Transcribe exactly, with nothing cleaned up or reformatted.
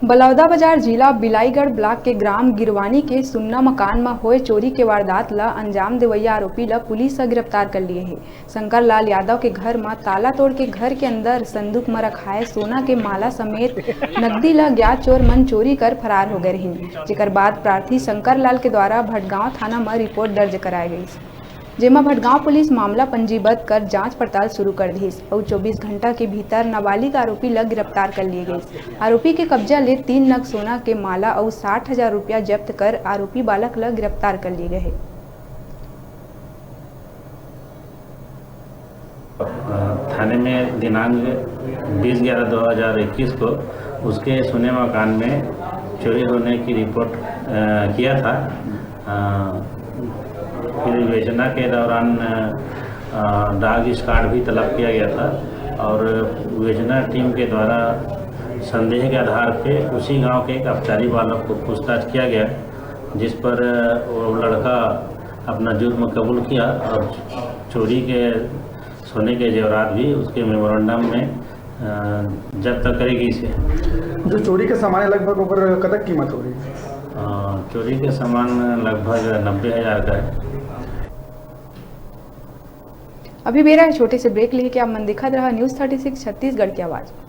बलौदाबाजार जिला बिलाईगढ़ ब्लॉक के ग्राम गिरवानी के सुन्ना मकान म होए चोरी के वारदात ल अंजाम देवइया आरोपी ल पुलिस ह गिरफ्तार कर लिए हे। शंकर लाल यादव के घर म ताला तोड़ के घर के अंदर संदूक म रखाए सोना के माला समेत नकदी ल ज्ञात चोर मन चोरी कर फरार हो गए रहिन, जेकर बाद प्रार्थी शंकर लाल के द्वारा भटगांव थाना म रिपोर्ट दर्ज कराए गई, जेमा भटगांव पुलिस मामला पंजीबद्ध कर जांच पड़ताल शुरू कर दिस अउ चौबीस घंटा के भीतर नाबालिग आरोपी ल गिरफ्तार कर लिए गइस। आरोपी के कब्जा ले तीन नग सोना के माला अउ साठ हजार रुपया जब्त कर आरोपी बालक ल गिरफ्तार कर लिए गए हे। थाने में दिनांक बीस ग्यारह दो हज़ार इक्कीस को उसके सुने मकान में चोरी होने की रिपोर्ट, अ, किया था। अ, फिर विवेचना के दौरान, अ, डॉग स्क्वाड भी तलब किया गया था और विवेचना टीम के द्वारा संदेह के आधार पे उसी गांव के एक अपचारी बालक को पूछताछ किया गया, जिस पर, अ, वो लड़का अपना जुर्म कबूल किया और चोरी के सोने के जेवरात भी उसके मेमोरेंडम में, अ, जब्त करे गइस हे। जो चोरी के सामान हे, लगभग ओकर कतक कीमत होही? अ, चोरी के सामान लगभग नब्बे हजार का है। अभी बेरा हे छोटे से ब्रेक लेके, आप मन देखत रहा न्यूज़ थर्टी सिक्स छत्तीसगढ़ की आवाज़।